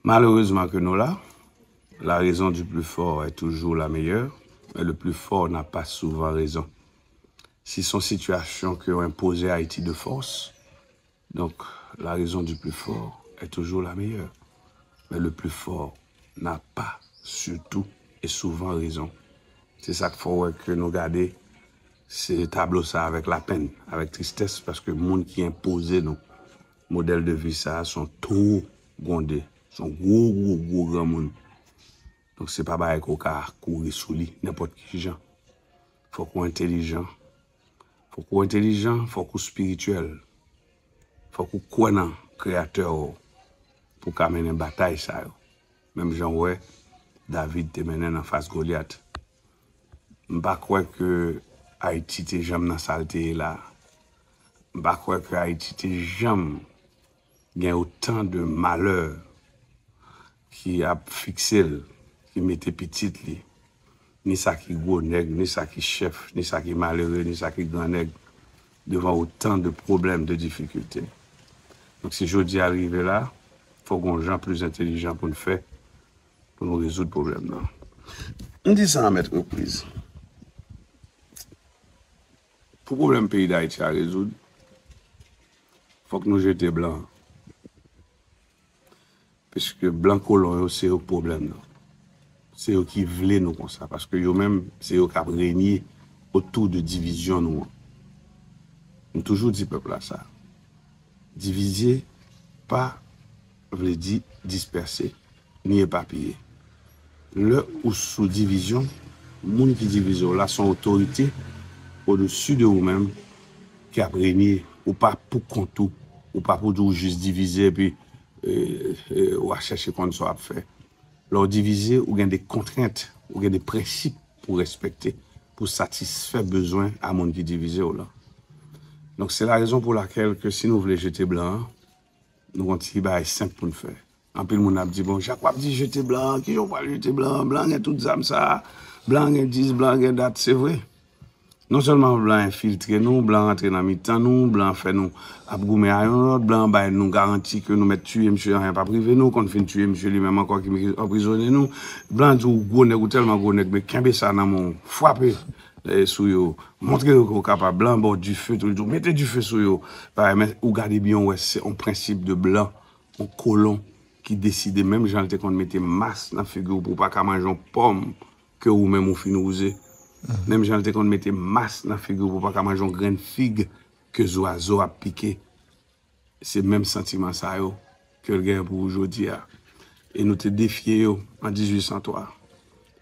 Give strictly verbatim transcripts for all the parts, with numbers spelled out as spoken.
Malheureusement que nous là, la raison du plus fort est toujours la meilleure, mais le plus fort n'a pas souvent raison. Si son situation que ont imposé Haïti de force, donc la raison du plus fort est toujours la meilleure. Mais le plus fort n'a pas surtout et souvent raison. Se sa k fè w wè ke nou gade se tablo sa avèk lapenn, avèk tristès, paske moun ki enpoze nou modèl de vi sa a se yon two gwonde, se yon gwo, gwo, gwo granmoun. Donk, se pa bagay ke w ka kouri sou li nenpòt ki jan. Fòk ou entelijan. Fòk ou entelijan, fòk ou espirityèl. Fòk ou kwè nan Kreyatè w pou w ka mennen batay sa yo. Menm jan w wè David te mennen nan fas Golyat. M pa kwè ke Ayiti te janm nan sa l te ye la. M pa kwè ke Ayiti te janm gen otan de malè ki ap fikse l, ki mete pitit li, ni sa ki gwo nèg, ni sa ki chèf, ni sa ki malere, ni sa ki gran nèg, devan otan de pwoblèm, de difikilte. Donk, si jodi a l rive la, fòk gon jan plis entelijan pou n fè, pou nou rezoud pwoblèm nan. M di sa an mèt repriz. Pou pwoblèm peyi Dayiti a rezoud, fòk nou jete blan. Piske blan kolon yo, se yo k pwoblèm nan. Se yo ki vle nou konsa, paske yo menm, se yo k ap renye otou de divizyon nou an. M toujou di pèp la sa. Divize pa vle di dispèse, ni epapiye. Lè ou sou divizyon, moun ki divize w la se yon otorite odesi de ou menm ki ap renye. Ou pa pou kont ou, ou pa pou di w jis divize epi e, e, w a chèche konn sa w ap fè. Lè w divize, ou gen de kontrent, ou gen de prensip pou respekte, pou satisfè bezwen a moun ki divize w lan. Donk, se la rezon pou lakèl ke si nou vle jete blan an, nou gon ti bagay senp pou n fè. Anpil moun ap di, bon, Jacques, w ap di jete blan an, kijan w pral jete blan an? Blan an gen tout zam sa a, blan an gen dis, blan an gen dat, se vre. Non sèlman blan enfiltre nou, blan rantre nan mitan nou, blan fè nou ap goumen a youn lòt, blan bay nou garanti ke nou mèt tiye misye, anyen p ap rive nou, konn fin tiye misye li menm ankò ki anprizonnen nou. Blan di w gwo nèg, ou tèlman gwo nèg, men kenbe sa nan men w, frape, eh, sou yo, montre yo ke w kapab. Blan ba w dife tou, li di w mete dife sou yo. Paske, men ou gade byen, w wè se yon prensip de blan, yon kolon ki deside, menm jan l te konn mete mas nan figi w pou w pa ka manje yon pòm ke ou menm ou fin wouze. Menm jan l te konn mete mas nan figi w pou w pa ka manje yon grenn fig ke zwazo ap pike. Se menm santiman sa yo ke l genyen pou ou jodi a. E nou te defye yo an dizuit san twa.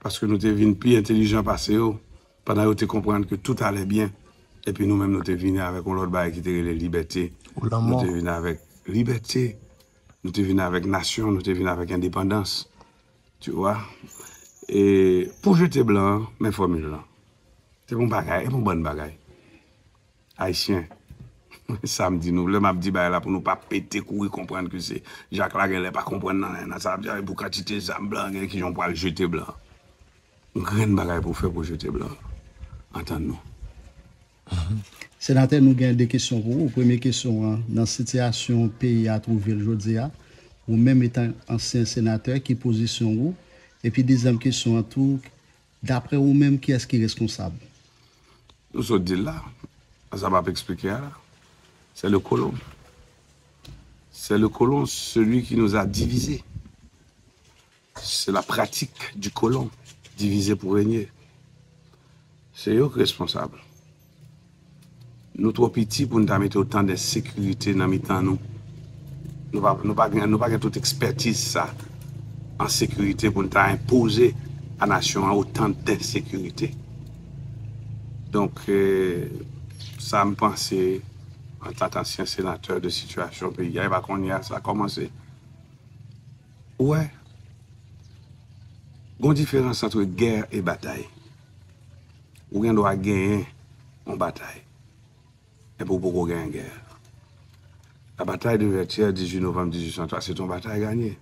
Paske nou te vin pi entelijan pase yo, pandan yo te konprann ke tout alè byen. Epi nou menm nou te vini avèk yon lòt bagay ki te rele libète. Ou lanmò. Nou te vini avèk libète. Nou te vini avèk nasyon, nou te vini avèk endepandans. Tu vois? E pou jete blan an, men fòmil lan. Se bon bagay, e bon bann bagay. Ayisyen, sa m di nou, lè m ap di bagay la pou nou pa pete kouri konprann ke se Jak la genlè pa konprann nan, nan sa ap di, "Ay, pou kantite zam blan gen, kijan w pral jete blan?" Yon grenn bagay pou w fè pou jete blan an. Antann nou. Senatè, nou gen de kesyon pou ou. Premye kesyon an, nan sitiyasyon peyi a twouve l jodi a, ou menm etan ansyen senatè, ki pozisyon ou? Epi dezyèm kesyon an tou, daprè ou menm, kiyès ki reskonsab? Nou sot di l la, sa m ap eksplike a la. C'est le colon. C'est le colon, celui qui nous a divisés. C'est la pratique du colon, diviser pour régner. Se yo k responsab. Nou twò piti pou n ta mete otan de ensekirite nan mitan nou. Nou pa, nou pa gen, nou pa gen tout ekspètiz sa an sekirite pou n ta enpoze a nasyon an otan de ensekirite. Donk, eh, sa m panse, antan k ansyen senatè, de sitiyasyon peyi a, e pa kounye a sa kòmanse. Ou wè, gon diferans antre gè e batay. Ou gen dwa genyen yon batay, epi ou poko genyen gè. La bataille de Vertières, dix-huit novembre dix-huit cent trois, c'est une bataille gagnée.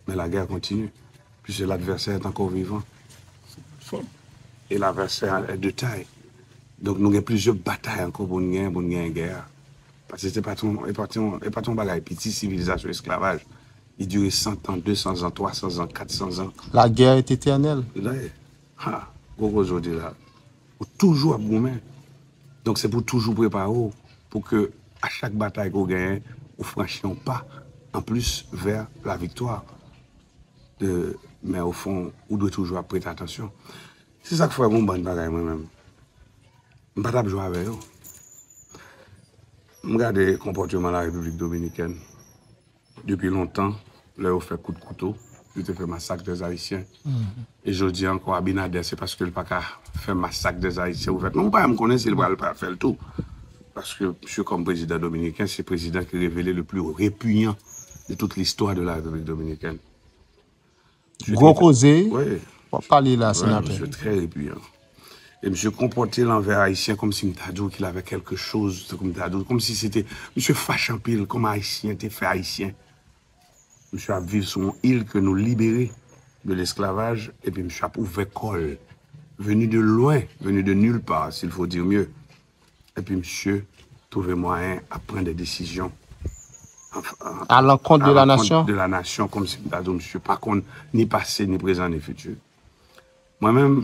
Mais la guerre continue, puisque l'adversaire est encore vivant. Et l'adversaire est de taille. Donk, nou gen plizyè batay ankò pou n genyen, pou n genyen gè a. Paske se pa t yon, e pa t yon, e pa t yon bagay piti, sivilizasyon esklavaj. ki dire san tan, de san zan, twa san zan, kat san zan. La guerre est éternelle. Ha, gwo koze w di la. Ou toujou ap goumen. Donk se pou toujou prepare w pou ke a chak batay ke w genyen, ou franchi yon pa anplis vè la viktwa. Men o fon, ou dwe toujou ap prete atansyon. Se sa k fè gon bann bagay mwen menm, m pa t ap jwe avè yo. M gade konpòteman la Repiblik Dominikèn depi lontan, lè yo fè kout kouto, yo te fè masak dè Ayisyen. E jodi a ankò, Abinader, se paske l pa ka fè masak dè Ayisyen ouvètman. Ou pa janm konnen si l pral pa fè l tou. Paske msye kòm prezidan dominiken, se prezidan ki revele le plus répugnant de toute l'histoire de la République dominicaine. Gwo koze w ap pale la, senatè. Misye trè repiyan. E misye konpòte l anvè Ayisyen kòmsi m ta di w ke l avè kèlke choz, tankou m ta di w, kòmsi se te, misye fache anpil kòman Ayisyen te fè Ayisyen. Misye ap viv sou yon il ke nou libere de lesklavaj, epi misye ap ouvè kò l, venu de loin, venu de nulle part, s'il faut dire mieux. Epi misye twouve mwayen ap pran de desizyon à l'encontre de la nation. De la nation, kòmsi m ta di w misye pa konn ni pase, ni prezan, ni fiti. Mwen menm,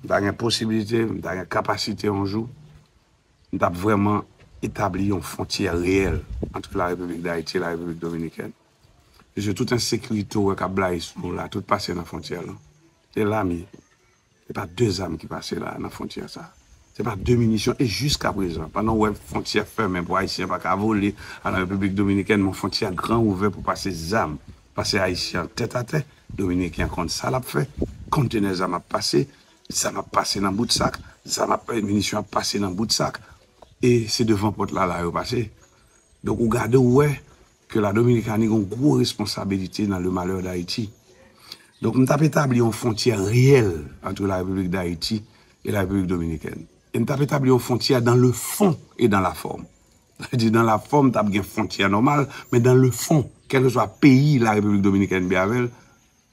m ta gen posibilite, m ta gen kapasite yon jou, m t ap vrèman etabli yon fwontyè reyèl ant la Repiblik Dayiti e la Repiblik Dominikèn. Paske tout ensekirite w wè k ap blayi sou nou la, tout pase nan fwontyè lan. E la m ye. Se pa de zam ki pase la nan fwontyè sa. Se pa de minisyon. E jiskaprezan, pandan w wè fwontyè fèmen pou Ayisyen pa ka vole al nan Repiblik Dominikèn, men fwontyè gran ouvè pou pase zam, pase Ayisyen an tèt atè, Dominiken an konn sa l ap fè, kontenè zam ap pase, zam ap pase nan bout sak, zam ap, minisyon ap pase nan bout sak, e se devan pòt la la yo pase. Donk ou gade w wè ke la Dominikani gen yon gwo responsabilite nan le malheur d'Haïti. Donk m t ap etabli yon fwontyè reyèl ant la Repiblik Dayiti e la Repiblik Dominikèn. E m t ap etabli yon fwontyè dans le fond et dans la forme. Sa vle di dans la forme, t ap gen fwontyè nòmal, men dans le fond, kèlkeswa peyi la Repiblik Dominikèn byen avè l,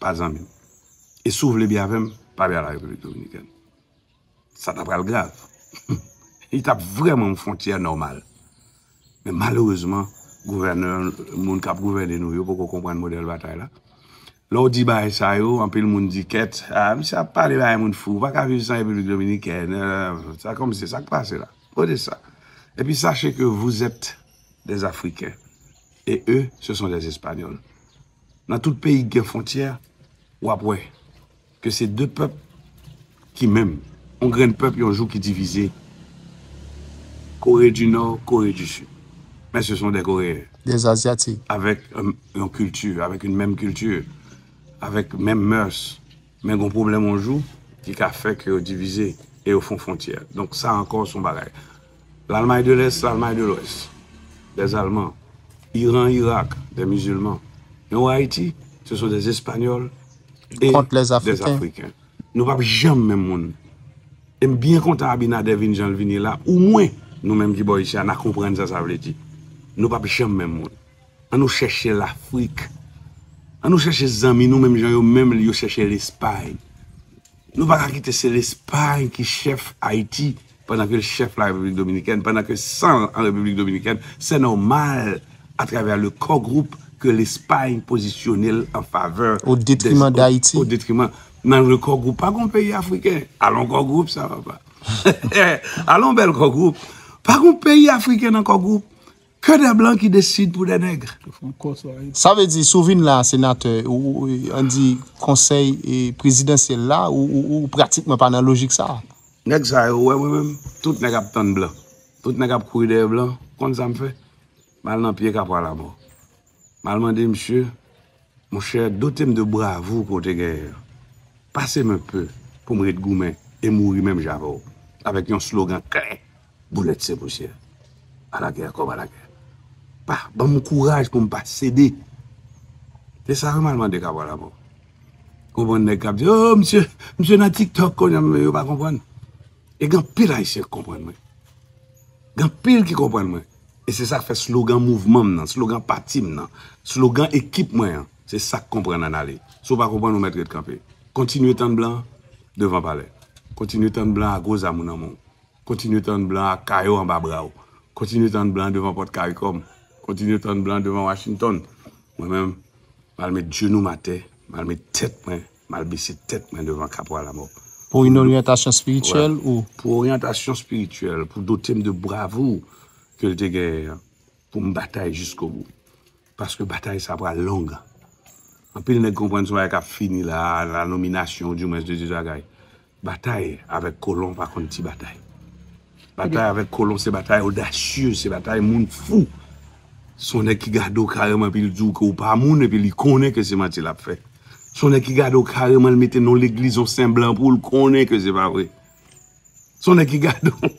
pa zanmi m. E si w vle byen avè m, pa byen a la Repiblik Dominikèn. Sa ta pral grav. Li t ap vrèman yon fwontyè nòmal. Men malerezman, gouvènè, moun k ap gouvène nou yo poko konprann modèl batay la. Lè w di bagay sa yo, anpil moun di kèt, a, misye ap pale bagay moun fou, ou pa ka viv san Repiblik Dominikèn, sa kòmsi sa k pase la. Kote sa? Epi sachez que vous êtes des Africains et eux, ce sont des Espagnols. Nan tout peyi ki gen fwontyè, w ap wè ke se de pèp ki menm, yon grenn pèp yon jou ki divize. Corée du Nord, Corée du Sud. Men ce sont des Coréens. Des Asiatiques. Avèk yon kilti, avèk yon menm kilti, avèk menm mœurs. Men gon pwoblèm yon jou ki ka fè ke yo divize e yo fè yon fwontyè. Donk sa ankò se yon bagay. L'Allemagne de l'Est, l'Allemagne de l'Ouest, des Allemands. Iran, Irak, des musulmans. Men w Ayiti, ce sont des Espagnols et Contre les des Africains. Africains. Nou p ap janm menm moun. E m byen kontan Abinader vin jan l vini la, omwen nou menm ki bò isi a n a konprann sa sa vle di. Nou p ap janm menm moun. An nou chèche Lafrik. An nou chèche zanmi nou menm jan yo menm yo chèche Lespay. Nou pa ka kite se Lespay ki chèf Ayiti pandan ke l chèf la Repiblik Dominikèn, pandan ke san an Repiblik Dominikèn, c'est normal, à travers le core groupe, que l'Espagne posisyone l an favè Au détriment d'Haïti. Au détriment. Nan le core groupe, pa gon peyi afriken. Alon core groupe sa, papa. Alon bèl core groupe. Pa gon peyi afriken nan core groupe. Que des blancs qui décident pour des nègres. Sa vle di, si w vin la, senatè, ou, ou, an di konsèy e, prezidansyèl la, ou, ou, ou pratikman pa nan lojik sa. Nèg sa yo, wè mwen menm, tout nèg ap tann blan. Tout nèg ap kouri dèyè blan. Konn sa m fè? M al nan pye Kapwa Lamò. M al mande misye, monchè, dote m de bravou ke w te genyen an. Pase m enpe pou m ret goumen e mouri menm jan avè w. Avèk yon slogan klè, boulèt se pousyè. A la guerre comme à la guerre. Pa, ban m kouraj pou m pa sede. Se sa yo m al mande Kapwa Lamò. Konprann nèg k ap di, o, misye, misye nan TikTok kounye a, men yo pa konprann. E gen anpil Ayisyen k konprann mwen. Gen anpil ki konprann mwen. E se sa k fè slogan mouvman m nan, slogan pati m nan, slogan ekip mwen an, se sa k konprann ann ale. Si w pa konprann, ou mèt ret kanpe. Kontinye tann blan devan palè. Kontinye tann blan ak gwo zam ou nan men w. Kontinye tann blan ak kayo anba bra w. Kontinye tann blan devan pòt Caricom. Kontinye tann blan devan Washington. Mwen menm, M al met jenou m atè, m al met tèt mwen, m al bese tèt mwen devan Kapwa Lamò. Pou yon oryantasyon espirityèl ou? Pou oryantasyon espirityèl, pou dote m de bravou ke l te genyen an, pou m batay jiskobou. Paske batay sa pral long. Anpil nèg konprann se yon bagay k ap fini la, la nominasyon, ou di mwens de Dye bagay. Batay avèk kolon pa konn ti batay. Batay avèk kolon se batay odasye, se batay moun fou. Se yon nèg ki gade w kareman epi l di w ke w pa moun epi li konnen ke se manti l ap fè. Se yon nèg ki gade w kareman l mete non legliz yon senblan pou l konnen ke se pa vre. Se yon nèg ki gade w.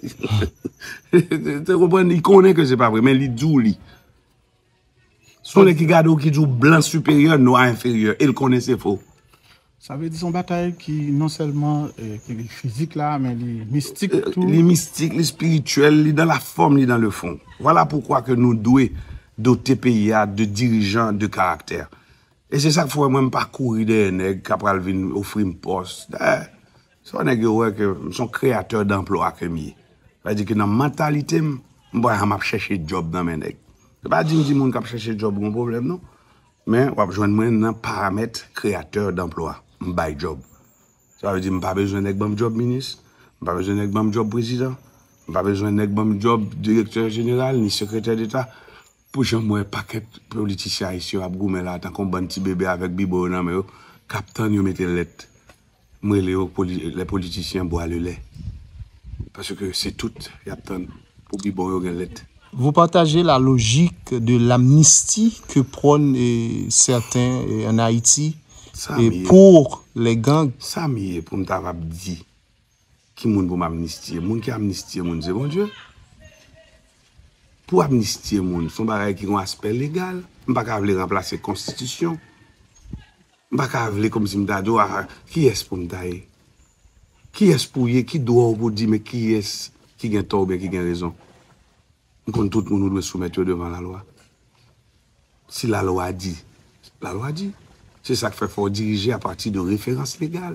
Te konprann, li konnen ke se pa vre, men li di w li. Se yon nèg ki gade w ki di w blan siperyè, nwa enferyè, e l konnen se fo. Sa vle di se yon batay ki non sèlman eh, ki li fizik la, men li mistik tou. Li mistik, li espirityèl, li dans la forme, li dans le fond. Vwala poukwa ke nou dwe dote peyi a de dirijan de karaktè. E se sa k fè mwen m pa kouri dèyè nèg k ap pral vin ofri m pòs. Dayè, se yon nèg yo wè ke m se yon kreyatè danplwa ke m ye. Sa vle di ke nan mantalite m, m pa janm ap chèche djòb nan men nèg. Se pa di m di moun k ap chèche djòb gon pwoblèm non. Men w ap jwenn mwen nan paramèt kreyatè danplwa. M bay djòb. Sa vle di m pa bezwen nèg ban m djòb minis, m pa bezwen nèg ban m djòb prezidan, m pa bezwen nèg ban m djòb direktè jeneral ni sekretè deta. Pou jan m wè pakèt politisyen ayisyen yo ap goumen la tankou yon bann ti bebe avèk bibon yo nan men yo k ap tann yo mete lèt. M rele yo poli, les politiciens bois le lait. Paske se tout y ap tann pou bibon yo gen lèt. Vous partagez la logique de l'amnistie que prônent eh, certains eh, en Haïti Sa eh, m ye, pour les gangs. Sa m ye pou m ta ap di ki moun pou m amnistye. Moun ki amnistye moun se Bondye. Pou amnistye moun, se yon bagay ki gen yon aspè legal. M pa ka vle ranplase konstitisyon. M pa ka vle kòmsi m ta di w, ah, kiyès pou m ta ye? Kiyès pou w ye? Ki dwa w pou di men kiyès ki gen tò oubyen ki gen rezon? M konn tout moun ou dwe soumèt yo devan lalwa. Si lalwa di, lalwa di. Se sa k fè fò w dirije apati de referans legal.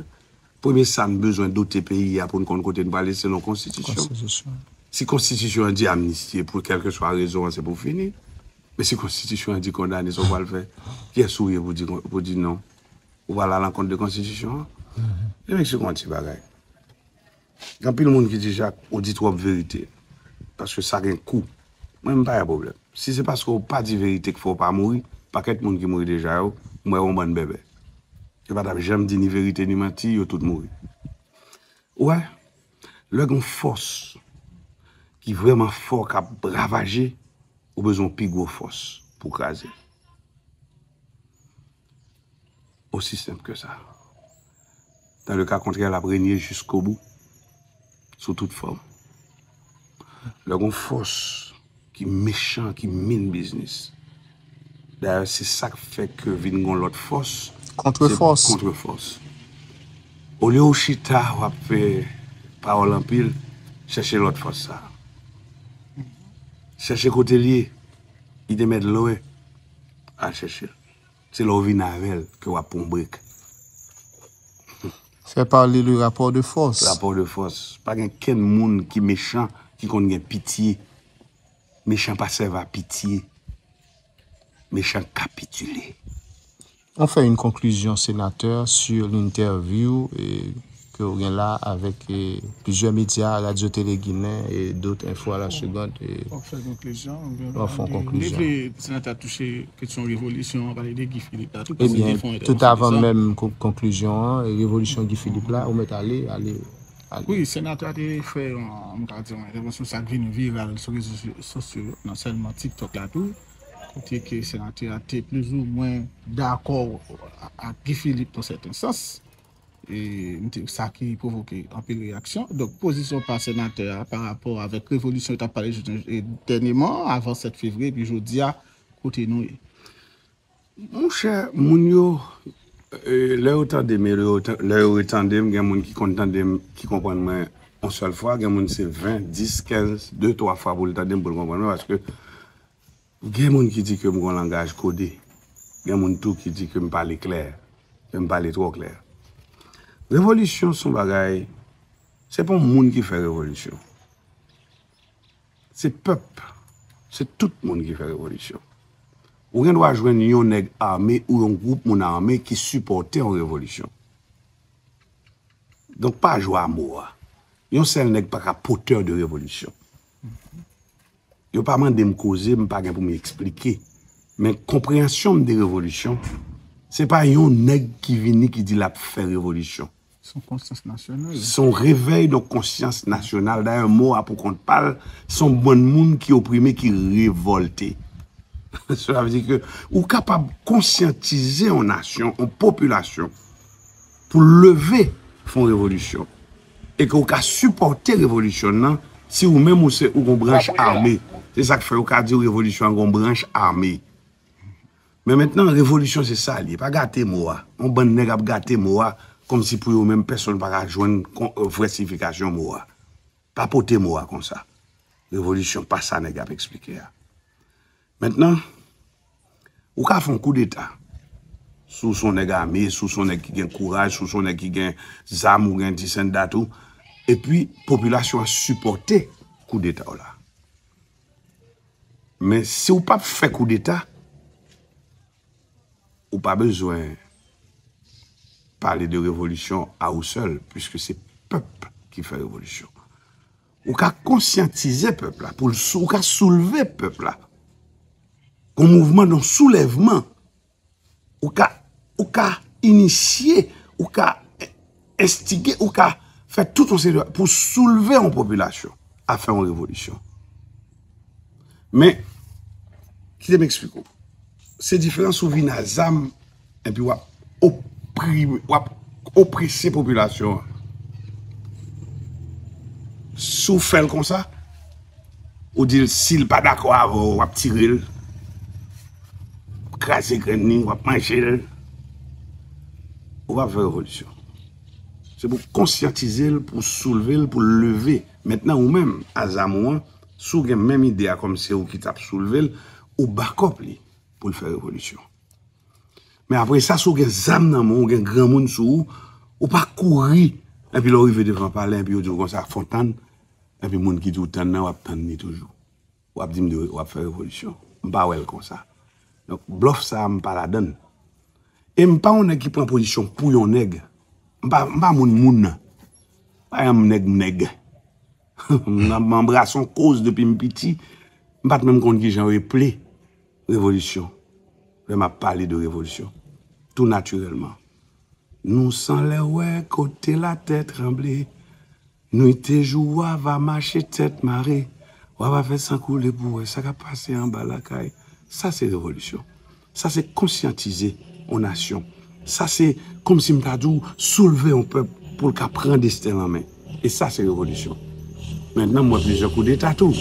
Premye sa n bezwen dote peyi a pou n konn kote n prale selon konstitisyon. Konstitisyon. Si konstitisyon an di amnistye pou kèlkeswa rezon an se pou fini. Men si konstitisyon an di kondane sa w pral fè, kiyès ou ye pou di, pou di non? Ou pral alankont de konstitisyon an? Ebyen se yon ti bagay. Gen anpil moun ki di Jacques ou di twòp verite. Paske sa gen kou. Mwen m pa gen pwoblèm. Si se paske w pa di verite k fè w pa mouri, pakèt moun ki mouri deja yo, m wè yon bann bèbè. Yo pa t ap janm di ni verite ni manti, yo tout mouri. Ou wè, lè gen yon fòs ki vrèman fò k ap ravaje, ou bezwen yon pi gwo fòs pou kraze. Osi senp ke sa. Dans le cas contraire, l ap renye jiskobou, sou tout fòm. Lè gen yon fòs ki mechan, ki min biznis. Dayè, se sa k fè ke vin gen yon lòt fòs. Kontrefòs. Kontrefòs. Olye w chita, w ap fè pawòl anpil, chèche lòt fòs sa. Chèche kote l ye. Li te mèt lwen. Al chèche l. Se lè w vin avè l ke w ap pran yon brek. Fè pale le rapò de fòs. Rapò de fòs. Pa gen kenn moun ki mechan, ki konn gen pitye. Mechan pa sèvi a pitye. Mechan kapitile. On fait une conclusion, sénateur, sur l'interview eh, que vous avez là avec eh, plusieurs médias, Radio Télé Guinée et d'autres infos à la seconde. Eh. On fait conclusion. On fait conclusion. Mwen vle senatè touche kesyon revolisyon an, pale de Guy Philippe la tou. Ebyen, tout avan menm konklisyon an, revolisyon Guy Philippe la, ou mèt ale, ale. Wi, senatè a te fè yon, m ka di, yon entèvansyon sa k vin viral sou rezo sosyo, non sèlman TikTok la tou, kote ke senatè a te plizoumwen dakò ak Guy Philippe nan sèten sans. E m te, sa ki pwovoke anpil reyaksyon. Donk, pozisyon pa senatè a pa rapò avèk revolisyon yo t ap pale dènyèman, avan sèt fevriye, epi jodi a, kote nou ye. Monchè, moun yo, lè yo tande m, lè yo retande m, gen moun ki konn tande m, ki konprann mwen yon sèl fwa, gen moun se ven, dis, kenz, de, twa fwa pou l tande m, pou l konprann mwen, paske gen moun ki di ke m gen yon langaj kode, gen moun tou ki di ke m pale klè, ke m pale twò klè. Revolisyon se yon bagay, se pa yon moun ki fè revolisyon. Se pèp, se tout moun ki fè revolisyon. Ou gen dwa jwenn yon nèg ame ou yon gwoup moun ame ki sipòte yon revolisyon. Donk, pa jwe a mo a. Yon sèl nèg pa ka pòtè de revolisyon. Yo pa mande m koze, m pa gen pou m eksplike. Men konpreyansyon m de revolisyon, se pa yon nèg ki vini ki di l ap fè revolisyon. Se yon konsyans nasyonal. Se yon revèy de konsyans nasyonal. Dayè, mo a pou kont pa l, se yon bann moun ki oprime, ki revòlte. Sa vle di ke ou kapab konsyantize yon nasyon, yon popilasyon, pou leve fè yon revolisyon. E ke ou ka sipòte revolisyon nan si ou menm ou se ou gon branch ame. Se sa k fè yo ka di revolisyon an gon branch ame. Men mentnan, revolisyon se sa l ye. Pa gate mo a. Yon bann nèg ap gate mo a kòmsi pou yo menm pèsonn pa ka jwenn kon- vrè siyifikasyon mo a. Pa pote mo a konsa. Revolisyon pa sa nèg ap eksplike a. Mentnan, ou ka fè yon koudeta. Si w se yon nèg ame, si w se yon nèg ki gen kouraj, si w se yon nèg ki gen zam, ou gen this and that ou. Epi, popilasyon an sipòte koudeta w la. Men si w p ap fè koudeta, ou pa bezwen pale de revolisyon a ou sèl, piske se pèp ki fè revolisyon. Ou ka konsyantize pèp la, pou l sou- ou ka soulve pèp la. Gon mouvman, gon soulèvman. Ou ka, ou ka inisye, ou ka enstige, ou ka fè tout yon seri de pou soulve yon popilasyon a fè yon revolisyon. Men, kite m eksplike w. Se diferan si w vin a zam epi w ap oprime, w ap oprese popilasyon an. Si w fè l konsa, ou di l si l pa dakò avè w, w ap tire l, kraze grenn li, w ap manje l. Ou p ap fè revolisyon. Se pou konsyantize l, pou soulve l, pou leve. Mentnan, ou menm, a zam ou an, si w gen menm ide a kòm se ou ki t ap soulve l, ou bakòp li pou l fè revolisyon. Men apre sa, si w gen zam nan men w, ou gen granmoun sou ou, ou pa kouri, epi lè w rive devan palè, epi yo di w konsa, fò w tann, epi moun ki di w tann nan, w ap tann li toujou. W ap di m de w ap fè revolisyon. M pa wè l konsa. Donk, blòf sa a, m pa ladan l. E m pa yon nèg ki pran pozisyon pou yon nèg. M pa, m pa moun moun. Pa yon nèg m nèg. M, m anbrase yon koz depi m piti. M pa t menm konn kijan yo eple revolisyon. Lè m ap pale de revolisyon. Tou natirèlman. Nou sanlè wè kote latè tranble. Nwit e jou wa va mache tèt mare. Wa va fè san koule pou wè sa k ap pase anba lakay. Sa se revolisyon. Sa se konsyantize yon nasyon. Sa se kòmsi m ta di w soulve yon pèp pou l ka pran desten l an men. E sa se revolisyon. Mentnan, m wè plizyè koudeta tou.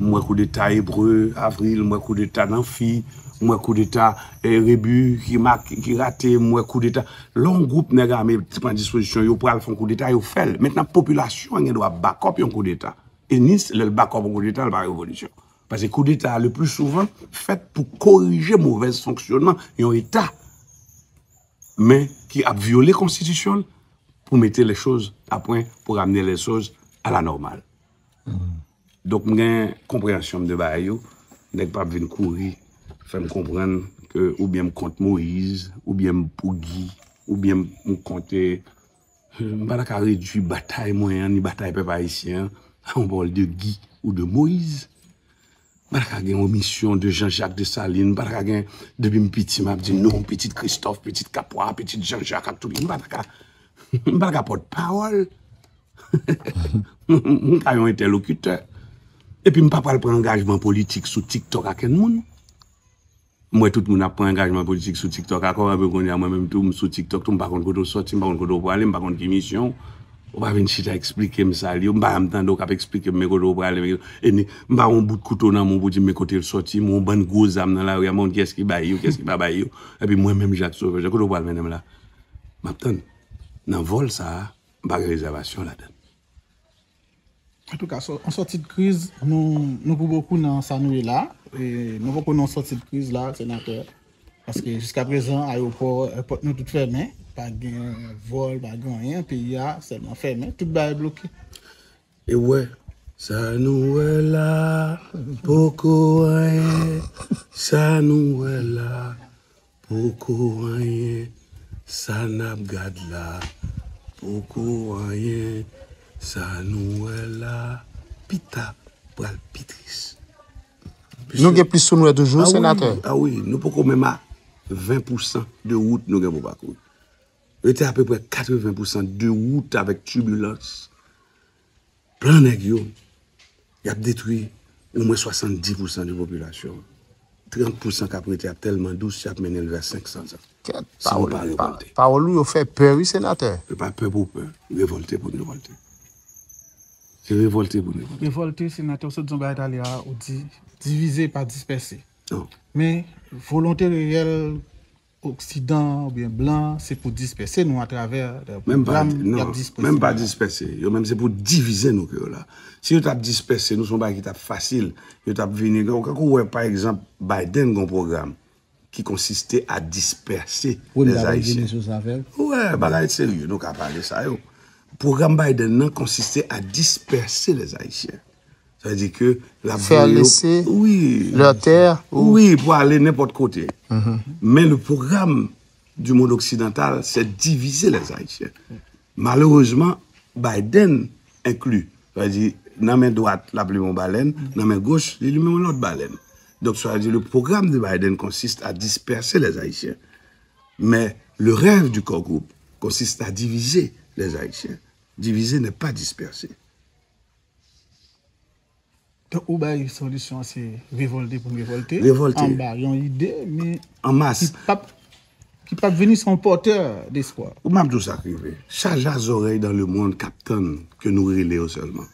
M wè koudeta Ebre, Avril, m wè koudeta Nanfi, m wè koudeta, eh, Rebu ki mak-, ki rate, m wè koudeta. Lè yon gwoup nèg ame pran dispozisyon, yo pral fè yon koudeta, yo fè l. Mentnan, popilasyon an gen dwa bakòp yon koudeta. E ni lè l bakòp yon koudeta, l pa revolisyon. Paske koudeta a, le pli souvan, fèt pou korije movèz fonksyònman yon eta, men ki ap vyole konstitisyon l pou mete lè choz a pwen, pou ramne lè choz a la nòmal. Donk, m gen konpreyansyon m de bagay yo. Nèg p ap vin kouri fè m konprann ke oubyen m kont Moyiz, oubyen m pou Guy, oubyen m kont, eh, m pa ta ka redui batay mwen an, ni batay pèp ayisyen an, a yon pawòl de Guy ou de Moyiz. M pa ta ka gen yon misyon de Jean-Jacques Dessalines, m pa ta ka gen, depi m piti, m ap di non, pitit Christophe, pitit Capois, pitit Jean-Jacques ak tout, m pa ta ka, m pa ta ka pòt pawòl. M ka yon entèlokitè. Epi m pa pral pran angajman politik sou TikTok ak kenn moun. M wè tout moun ap pran angajman politik sou TikTok akò, epi kounye a mwen menm tou, m sou TikTok tou, m pa konn kote w sòti, m pa konn kote w prale, m pa konn ki misyon w. Ou pa vin chita eksplike m sa l ye, m pa janm tande w k ap eksplike m men kote w prale, men, e ni, m pa yon bout kouto nan men w pou di m men kote l sòti, m yon bann gwo zam nan lari a, m pa konn kiyès ki bay yo, kiyès ki pa bay yo. Epi mwen menm Jacques Sauveur, kote w pral mennen m la? M ap tann. Nan vòl sa a, m pa gen rezèvasyon ladan l. Antouka, sò- an sòti de kriz, nou, nou pou bokou nan sa nou ye la. E nou poko nan sòti de kriz la, senatè. Paske jiska prezan, ayewopò, èpòt nou tout fèmen. Pa gen vòl, pa gen anyen. Peyi a sèlman fèmen. Tout bagay bloke. E w wè, Sa nou wè la, poko anyen. Sa nou wè la, poko anyen. Sa n ap gad la, poko anyen. Sa nou wè la, pita pral pi tris. Nou gen plis sou nou wè toujou, senatè. A wi, nou poko menm a ven pousan de wout nou gen pou pakouri. Rete apeprè katreven pousan de wout avèk tibilans. Plan nèg yo, y ap detwi omwen swasanndis pousan de popilasyon an. Trant pousan k ap rete ap tèlman dous, y ap mennen l vè senk san zan. Si nou pa revòlte. Pawòl ou yo fè pè, wi, senatè. Se pa pè pou pè. Revòlte pou n revòlte. Se revòlte pou n revòlte. Revòlte, senatè, w sot di yon bagay talè a, ou di divize pa dispèse. Non. Men, volonte reyèl Oksidan oubyen blan, se pou dispèse nou atravè de pwogram y ap dispèse. Menm pa dispèse. Yo menm se pou divize nou ke yo la. Si yo t ap dispèse nou, se yon bagay ki t ap fasil. Yo t ap vini, kankou w wè, pa egzanp, Biden gen yon pwogram ki konsiste a dispèse lèzayisyen. Ou wè, bagay serye, nou ka pale sa yo. Pwogram Biden nan konsiste a dispèse lèzayisyen. Sa vle di ke l ap voye yo. Wi, pou ale nenpòt kote. Men le programme du monde occidental, c'est diviser les Haïtiens. Malerezman, Biden enkli. Sa vle di, nan men dwat, l ap limen yon balèn, nan men goch, li limen yon lòt balèn. Donk, sa vle di, le programme de Biden consiste à disperser les Haïtiens. Mais le rêve du Core Group consiste à diviser les Haïtiens. Diviser n'est pas disperser. Donk, ou bay solisyon an se revòlte pou n revòlte. Revòlte. Anba yon ide, men. An mas. Ki p ap, ki p ap vini se yon pòtè despwa. Ou m ap di w sa k rive. Chaja zòrèy dans le monde k ap tann ke nou rele yo sèlman.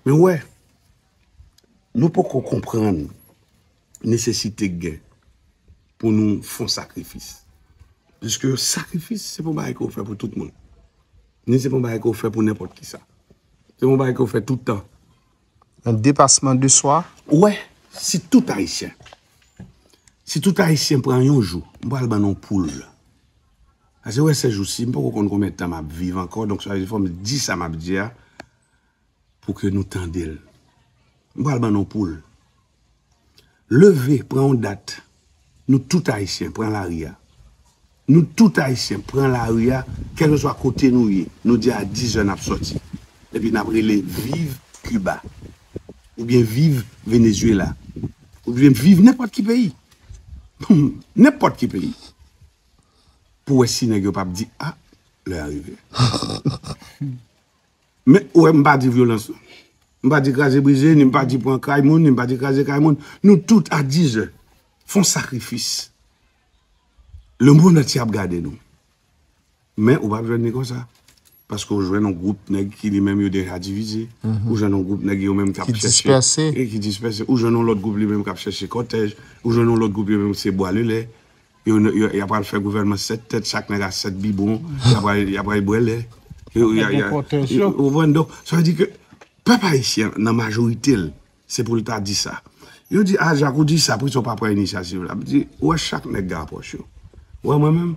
Men w wè, nou poko konprann nesesite k gen pou nou fè yon sakrifis. Piske sakrifis, se pa yon bagay ke w fè pou tout moun. Ni se pa yon bagay ke w fè pou nenpòt kisa. Se pa yon bagay ke w fè tout tan. Un dépassement de soi. Ou wè, si tout Ayisyen, si tout Ayisyen pran yon jou, m pral ban nou yon poul. Paske wè, se jousi, m poko konn konbyen tan m ap viv ankò, donk sa vle di fò m di sa m ap di a, pou ke nou tande l. M pral ban nou poul. Leve, pran yon dat. Nou tout Ayisyen, pran lari a. Nou tout Ayisyen, pran lari a, kèlkeswa kote nou ye. Nou di a dis zè n ap sòti. Epi n ap rele viv Kiba. Oubyen viv Venezuela. Oubyen viv nenpòt ki peyi. Nenpòt ki peyi. Pou wè si nèg yo p ap di, a, lè a rive. Men, ou wè, m pa di vyolans non. M pa di kraze brize, ni m pa di pran kay moun, ni m pa di kraze kay moun. Nou tout a dis zè, fè yon sakrifis. Lemonn antye ap gade nou. Men, ou p ap jwenn li konsa. Paske ou jwenn yon gwoup nèg ki li menm yo deja divize. Ou jwenn yon gwoup nèg yo menm k ap chèche. Ki dispèse. Ou jwenn yon lòt gwoup li menm k ap chèche kòtèj. Ou jwenn yon lòt gwoup yo menm se bwa lelè. Yo, yo, y ap pral fè gouvènman sèt tèt, chak nèg a sèt bibwon, y ap pral, y ap pral bwè lè. Yo, y a, y a, ou konprann? Donk, sa vle di ke pèp ayisyen an, nan majorite l, se pou l ta di sa. Yo di, a, Jak, ou di sa, poukisa w pa pran inisyativ la? M di, ou wè chak nèk gen apwòch yo. Ou wè mwen menm,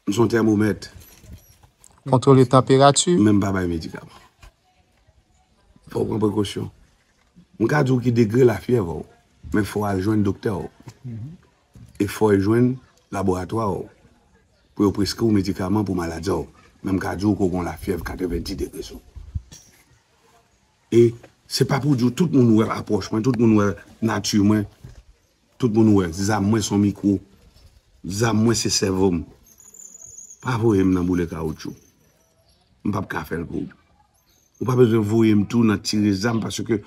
m se yon tèmomèt. Kontwole tanperati. Men m pa bay medikaman. Fò w pran prekosyon. M ka di w ki degre lafyèv ou, men fò w al jwenn doktè ou. E fò w jwenn laboratwa ou pou yo preskri w medikaman pou maladi ou. Men m ka di w ke w gen yon lafyèv katrevenndis degre sou ou. E se pa pou di w tout moun wè apwòch mwen, tout moun wè nati mwen, tout moun wè zam mwen se yon mikwo, zam mwen se sèvo m. Pa voye m nan boule kawoutchou. M p ap ka fè l pou ou. Ou pa bezwen voye m tou nan tire zam paske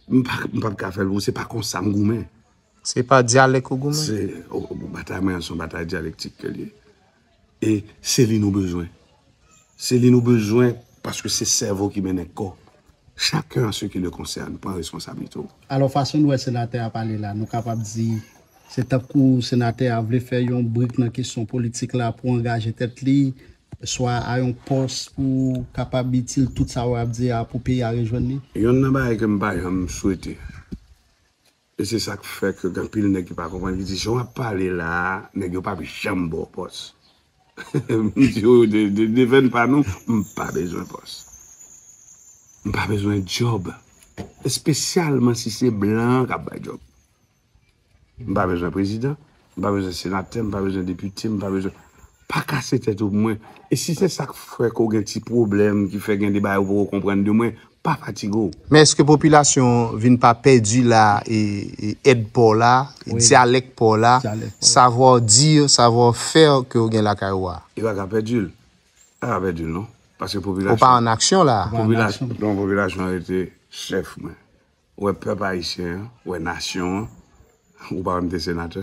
m pa, m p ap ka fè l pou ou. Se pa konsa m goumen. Se pa dyalèk ou goumen? Se, o, o, batay mwen an se yon batay dyalektik ke l ye. E se li nou bezwen. Se li nou bezwen paske se sèvo ki mennen kò. Chacun en ce qui le concerne pran responsablite w. Alò, fason n wè senatè a pale la, nou kapab di se tankou senatè a vle fè yon brik nan kesyon politik la pou angaje tèt li, swa a yon pòs pou kapab itil tout sa w ap di a pou peyi a rejwenn li? Youn nan bagay ke m pa janm swete, e se sa k fè ke gen anpil nèg ki pa konprann, ki di, jan w ap pale la a, nèg yo p ap janm ba w pòs. M di yo, de, de, de venn pa nou, m pa bezwen pòs. M pa bezwen djòb. Espesyalman si se blan an k ap bay djòb. M pa bezwen prezidan, m pa bezwen senatè, m pa bezwen depite, m pa bezwen. Pa kase tèt ou pou mwen. E si se sa k fè ke w gen ti pwoblèm, ki fè gen de bagay ou poko konprann de mwen, pa fatige w. Men èske popilasyon vin pa pèdi la e, e èd pa w la, dyalèk pa w la, savoir dire, savoir faire ke w gen lakay ou a? Yo pa ka pèdi l. Yo pa ka pèdi l non. Paske popilasyon. Ou pa an aksyon la. Popilasyon, non, popilasyon an rete chèf mwen. Ou wè pèp ayisyen an, ou wè nasyon an, ou pa wè m te senatè.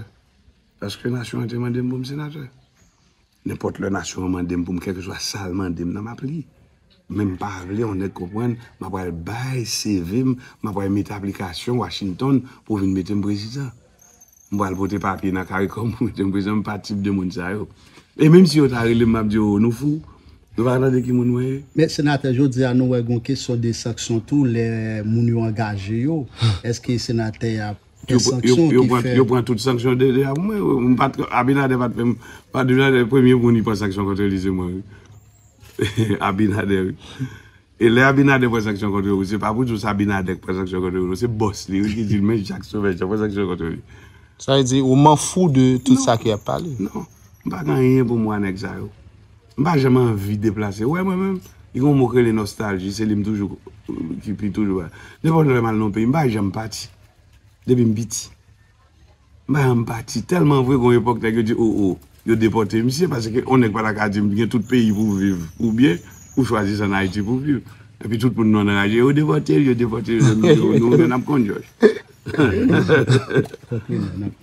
Paske nasyon an te mande m pou m senatè. Nenpòt lè nasyon an mande m pou m, kèlkeswa sa l mande m nan, m ap li. Men m pa vle yon nèg konprann, m ap pral bay C V m, m ap pral mete aplikasyon Washington pou vin mete m prezidan. M pral pote papye nan CARICOM pou mete m prezidan, m pa tip de moun sa yo. E menm si yo ta rele m, m ap di yo, nou fou. Nou pa tande ki moun mwen ye? Men senatè, jodi a nou wè gon kesyon de sanksyon tou, lè moun yo angaje yo. Èske senatè a pran sanksyon ki fè yo pran tout sanksyon de, de a pou mwen? M pa t, Abinader pa t fè m, pa Abinader premye moun li pran sanksyon kont li se mwen wi. Abinader wi. E lè Abinader pran sanksyon kont ou, se pa pou di w se Abinader k pran sanksyon kont ou non, se bòs li wi ki di l men Jack Sauvage pran sanksyon kont li. Sa vle di ou m'en fous de tout sa ki ap pale. Non, m pa gen anyen pou m wè nèg sa yo. M pa janm anvi deplase. Ou wè mwen menm, li gen yon mo k rele nòstalji, se li m toujou, ki pi toujou. Nenpòt lè m al nan yon peyi, m pa janm pati. Depi m piti. M pa janm pati. Tèlman vre, gon epòk nèg yo di, o, o, yo depòte misye, paske yon nèg pa ta ka di m gen tout peyi pou w viv, oubyen ou chwazi se ann Ayiti pou w viv. Epi tout moun nou anraje, yo depòte l, yo depòte l, yo di, nou menm n ap konn Jòj.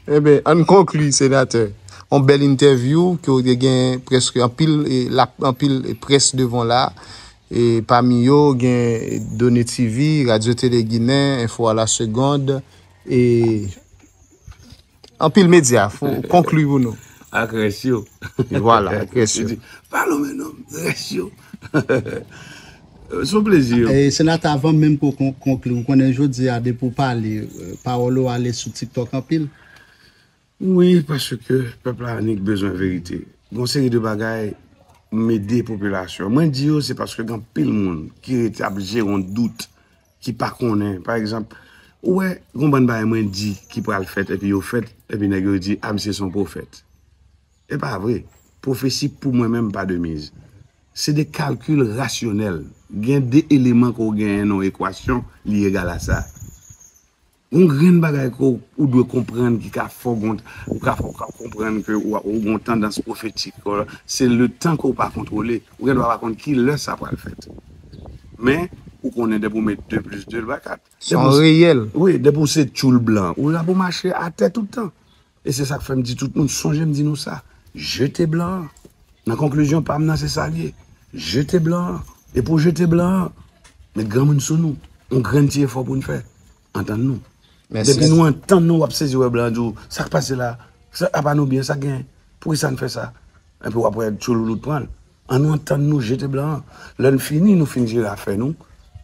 Eben, ann konkli, senatè. Yon bèl entèvyou ke w te gen prèske anpil, e, lap-, anpil, e, près devan w la. E pami yo, gen Done T V, Radio Télé Guinéen, Info à la Seconde, e anpil medya. Fò w konkli pou nou. Ak rès yo. Vwala, ak rès yo. Li di, pa lonmen non, rès yo. Se yon plezi. E, senatè, avan menm pou kon-, konkli, ou konnen jodi a, depi w pale, e, pawòl ou ale sou TikTok anpil. Wi, paske pèp la annik bezwen verite. Gon seri de bagay, m ede popilasyon. Mwen di yo, se paske gen anpil moun ki rete ap jere yon dout, ki pa konnen. Pa egzanp, ou wè, gon bann bagay mwen di ki pral fèt, epi yo fèt, epi nèg yo di, a, misye se yon pwofèt. E pa vre. Pwofesi pou mwen menm pa de miz. Se de kalkil rasyonèl. Gen de eleman ke w genyen nan yon ekwasyon, li egal a sa. Yon grenn bagay ke w, ou dwe konprann ki ka fè w gon, ou ka fè w ka konprann ke w, ou gon tandans pwofetik, se letan ke w pa kontwole. Ou gen dwa pa konn ki lè sa pral fèt. Men, ou konnen depi w met de plis de, l ba kat. Se yon reyèl. Wi, depi w se tchoul blan, ou la pou mache atè tout tan. E se sa k fè m di tout moun, sonje m di nou sa. Jete blan an. Nan konklizyon pa m nan, se sa l ye. Jete blan an. E pou w jete blan an, met granmoun sou nou. Yon grenn ti efò pou n fè. Antann nou. Mèsi. Depi nou antann nou, w ap sezi wè blan an di w, sa k pase la? Sa, apa nou byen, sa k genyen? Poukisa n fè sa? Epi w ap wè tchouloulout pran l. Ann nou antann nou, jete blan an. Lè n fini, nou fin jere afè nou.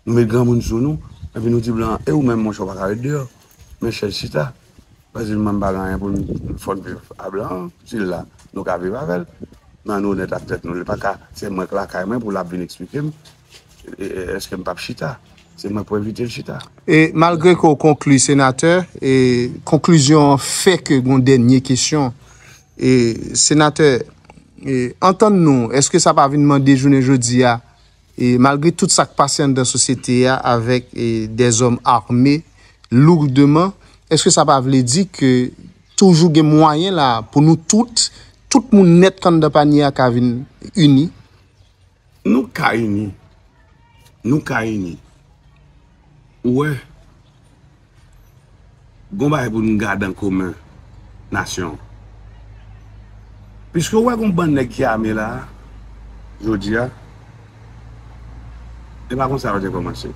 Nou met granmoun sou nou. Epi nou di blan an, e ou menm, monchè, w pa ka ret deyò. Men chèz chita. Paske mwen m pa gen anyen pou m, fò n viv a blan an. Si l la, nou ka viv avè l. Men ann onèt ak tèt nou. Li pa ka, se mwen k lakay mwen pou l ap vin eksplike m. E, e, èske m p ap chita? Se mwen k pou envite l chita. E malgre ke w konkli, senatè, e konklizyon an fè ke gon dènye kesyon. E, senatè, e, antann nou, èske sa pa vin mande jounen jodi a, e, malgre tout sa k pase anndan sosyete a avèk, e, dèzòm ame lourdman, èske sa pa vle di ke toujou gen mwayen la pou nou tout, tout moun nèt k anndan panye a ka vin ini? Nou ka ini. Nou ka ini. Ou wè, gon bagay pou nou gade an komen, nasyon. Piske ou wè gon bann nèg ki ame la, jodi a, e pa konsa yo te kòmanse.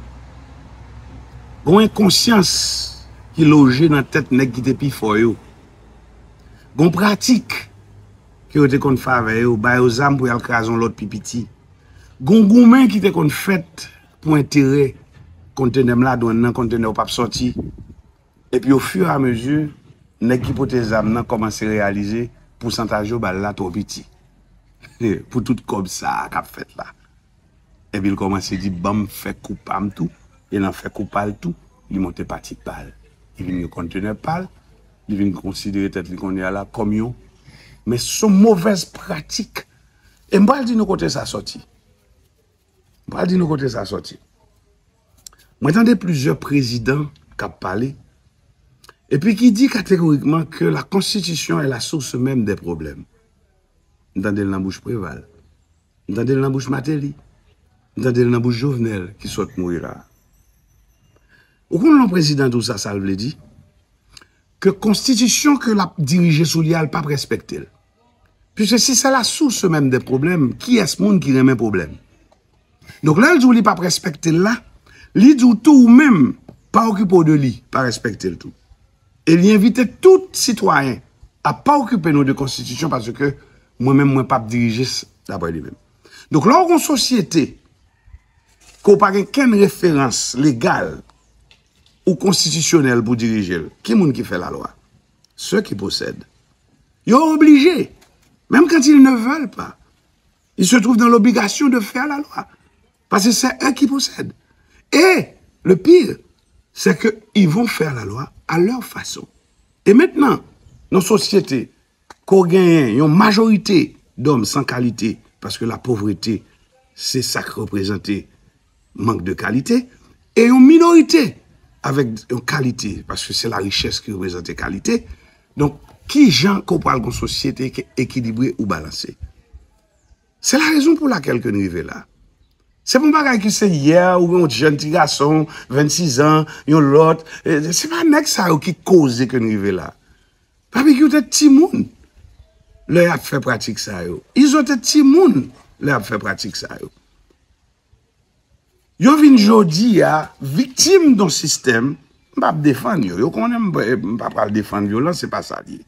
Gon enkonsyans ki loje nan tèt nèg ki te pi fò yo. Gon pratik ke yo te konn fè avè yo, ba yo zam pou y al kraze yon lòt pi piti. Gon goumen ki te konn fèt pou enterè, kontenè m ladwann nan, kontenè w p ap sòti. Epi, ofiramezi, nèg ki pote zam nan kòmanse reyalize pousantaj yo ba l la twò piti pou tout kòb sa a k ap fèt la. Epi l kòmanse di, "Ban m fè kou pa m tou." E nan fè kou pa l tou, li monte pati pa l. Li vin gen kontenè pa l, li vin konsidere tèt li kounye a la kòm yon. Men se yon movèz pratik. E m pral di nou kote sa sòti. M pral di nou kote sa sòti. Mwen tande plizyè prezidan k ap pale, epi ki di kategorikman ke la constitution est la source même des problèmes. M tande l nan bouch Preval. M tande l nan bouch Martelly. M tande l nan bouch Jovenel ki sot mouri la. Ou konn lè yon prezidan di w sa, sa l vle di? Ke konstitisyon ke l ap dirije sou li a, l p ap respekte l. Puisque si c'est la source même des problèmes, kiyès moun ki renmen pwoblèm? Donk, lè l di w li p ap respekte l la, li di w tou ou menm, pa okipe w de li, pa respekte l tou. E li envite tout sitwayen a pa okipe nou de konstitisyon paske mwen menm, mwen p ap dirije s-, daprè li menm. Donk, lè w gen yon sosyete ke w pa gen kenn referans legal ou konstitisyonèl pou dirije l, ki moun ki fè lalwa? Ceux qui possèdent. Yo oblije, menm quand ils ne veulent pas, ils se trouvent dans l'obligation de faire la loi. Parce que c'est eux qui possèdent. Et le pire, c'est qu'ils vont faire la loi à leur façon. E mentnan, nan sosyete, ke w genyen yon majorite dòm san kalite, paske lapovrete, se sa k reprezante mank de kalite, e yon minorite avèk yon kalite, paske se larichès ki reprezante kalite. Donk, ki jan ke w pral gen yon sosyete ki ekilibre ou balanse? Se la rezon pou lakèl ke n rive la. Se pa yon bagay ki se yè ou yon jèn ti gason, vennsis an, yon lòt. E, se pa nèg sa yo ki koze ke n rive la. Babekyou te timoun lè y ap fè pratik sa yo. Izo te timoun lè y ap fè pratik sa yo. Yo vin jodi a viktim yon sistèm, m p ap defann yo. Yo konnen m, m pa pral defann vyolans, se pa sa l ye.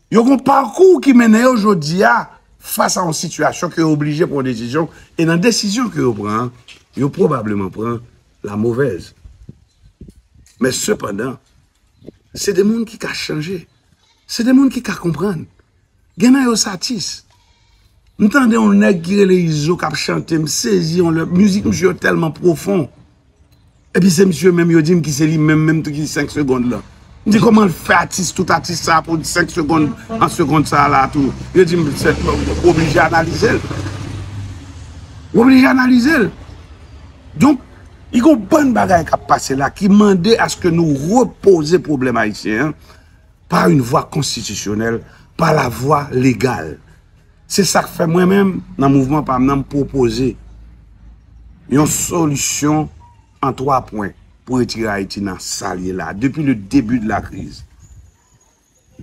Yo gen yon pakou ki mennen yo jodi a fas a yon sitiyasyon ke yo oblije pran yon desizyon, e nan desizyon ke yo pran an, yo pwobableman pran la movèz. Men sepandan, se de moun ki ka chanje. Se de moun ki ka konprann. Gen nan yo se atis. M tande yon nèg ki rele Izo k ap chante, m sezi yon lè. Mizik misye yo tèlman pwofon. Epi se misye menm yo di m ki se li menm, menm tou ki senk segonn lan. M di kòman l fè atis, tout atis sa pou senk segonn, an segonn sa la tou. Yo di m se, w oblije analize l. W oblije analize l. Donk, li gen yon bann bagay k ap pase la ki mande aske nou repoze pwoblèm ayisyen an pa yon vwa konstitisyonèl, pa la vwa legal. Se sa k fè mwen menm, nan mouvman pa m nan, m pwopoze yon solisyon an twa pwen pou retire Ayiti nan sa l ye la, depi le début de la crise.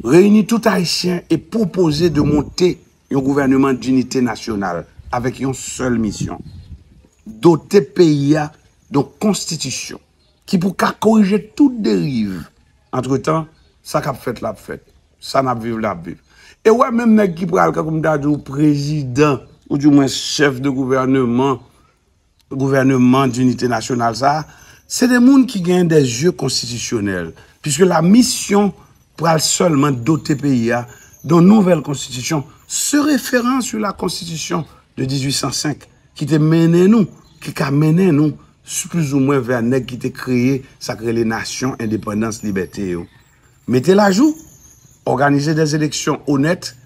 Reyini tout Ayisyen e pwopoze de monte yon gouvèneman dinite nasyonal avèk yon sèl misyon, dote peyi a yon konstitisyon ki pou ka korije tout deriv. Antretan, sa k ap fèt la ap fèt. Sa n ap viv la ap viv. E w wè menm nèg ki pral, kankou m ta di w, prezidan, oudimwen chèf de gouvèneman, gouvèneman dinite nasyonal sa a, se de moun ki gen de zye konstitisyonèl, puisque la misyon pral sèlman dote peyi a yon nouvèl konstitisyon, se référant sur la constitution de dix-huit cent cinq ki te mennen nou, ki ka mennen nou, plizoumwen vè nèg ki te kreye sa k rele nasyon, endepandans, libète yo. Mete l ajou, òganize des élections honnêtes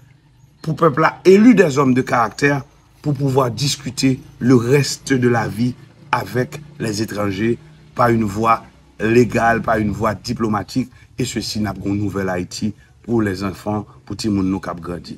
pou pèp la eli des hommes de caractère pour pouvoir discuter le reste de la vie avec les étrangers par une voie légale, par une voie diplomatique, et ceci n ap gen yon nouvèl Ayiti pou lèzanfan, pou timoun nou k ap grandi.